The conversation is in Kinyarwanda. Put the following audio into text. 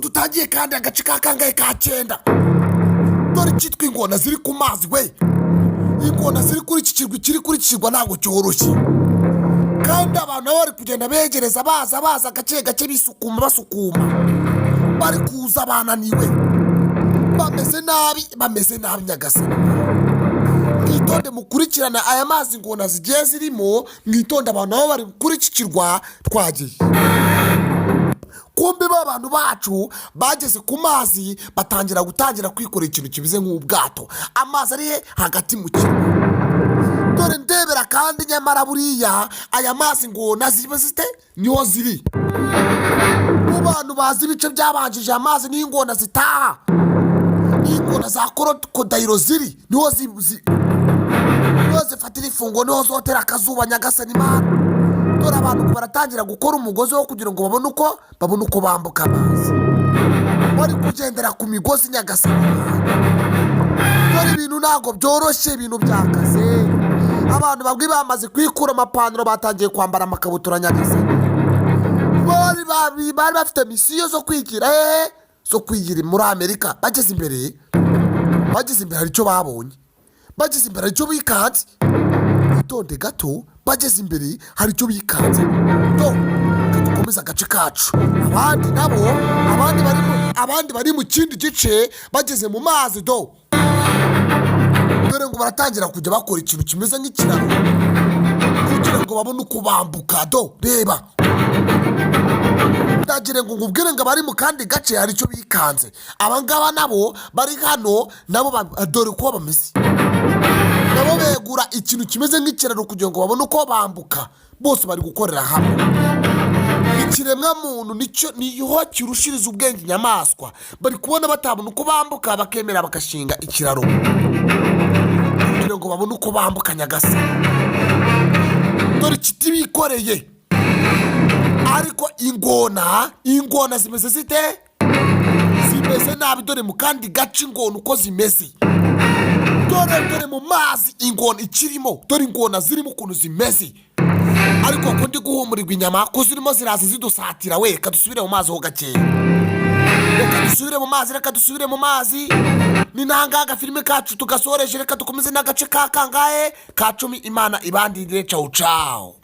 Dutangiye kandi agace ka kangahe? Ka cyenda. Dore icyitwa ingona ziri ku mazi we. Ingona ziri kuri iki kirwa, kiri kuri iki kirwa ntabwo cyoroshye, kandi abantu nabo bari kugenda begereza, baza, baza gake gake, bisukuma, basukuma, bari kuza bananiwe, bameze nabi, bameze nabi. Nyagasani, mwitonde, mukurikirane aya mazi, ingona zigiye zirimo, mwitonde. Abantu nabo bari kuri iki kirwa. Twagiye kumbi ba bantu bacu bageze ku mazi, batangira gutangira kwikorera ikintu kimeze nk'ubwato. Amazi ari he? Hagati mu kirwa. Dore ndebera kandi, nyamara buriya aya mazi ingona ziba zite? Niho ziri. Mu bantu bazi ibice byabanjije, amazi niho ingona zitaha, niho ingona za crocodile ziri, niho niho zifatira ifunguro, niho zotera akazuba. Nyagasani Imana, dore abantu ngo baratangira gukora umugozi wo kugira ngo babone uko bambuka amazi, bari kugendera ku migozi. Nyagasani Imana, dore ibintu ntabwo byoroshye, ibintu byakaze. Abantu bamwe bamaze kwikura amapantaro, batangiye kwambara amakabutura. Nyagasani, bari bafite mission zo kwigira hehe? Zo kwigira muri Amerika. Bageze imbere hari icyo babonye, bageze imbere hari icyo bikanze. Witonde gato, bageze imbere hari icyo bikanze. Do, reka dukomeze agace kacu. Abandi nabo, abandi bari mu kindi gice, bageze mu mazi, do, dore ngo baratangira kujya bakora ikintu kimeze nk'ikiraro kugira ngo babone uko bambuka. Do, reba, ndagira ngo nkubwire ngo abari mu kandi gace hari icyo bikanze. Aba ngaba nabo bari hano nabo dore uko bameze, nabo begura ikintu kimeze nk'ikiraro kugira ngo babone uko bambuka. Bose bari gukorera hamwe. Ikiremwa muntu nicyo niho kirushiriza ubwenge inyamaswa. Bari kubona batabona uko bambuka, bakemera bagashinga ikiraro kugira ngo babone uko bambuka. Nyagasani, dore ikiti bikoreye, ariko ingona zimeze zite? Zimeze nabi. Dore mu kandi gace ingona uko zimeze. Dore mu mazi ingona ikirimo, dore ingona zirimo ukuntu zimeze. Ariko ko ndi guhumurirwa inyama, ko zirimo ziraza zidusatira we! Reka dusubire mu mazi ho gakeya, reka dusubire mu mazi, reka dusubire mu mazi. Ni nangaha agafilime kacu tugasoreje. Reka dukomeze n'agace ka kangahe? Ka 10. Imana ibandindire. Cawu cawu.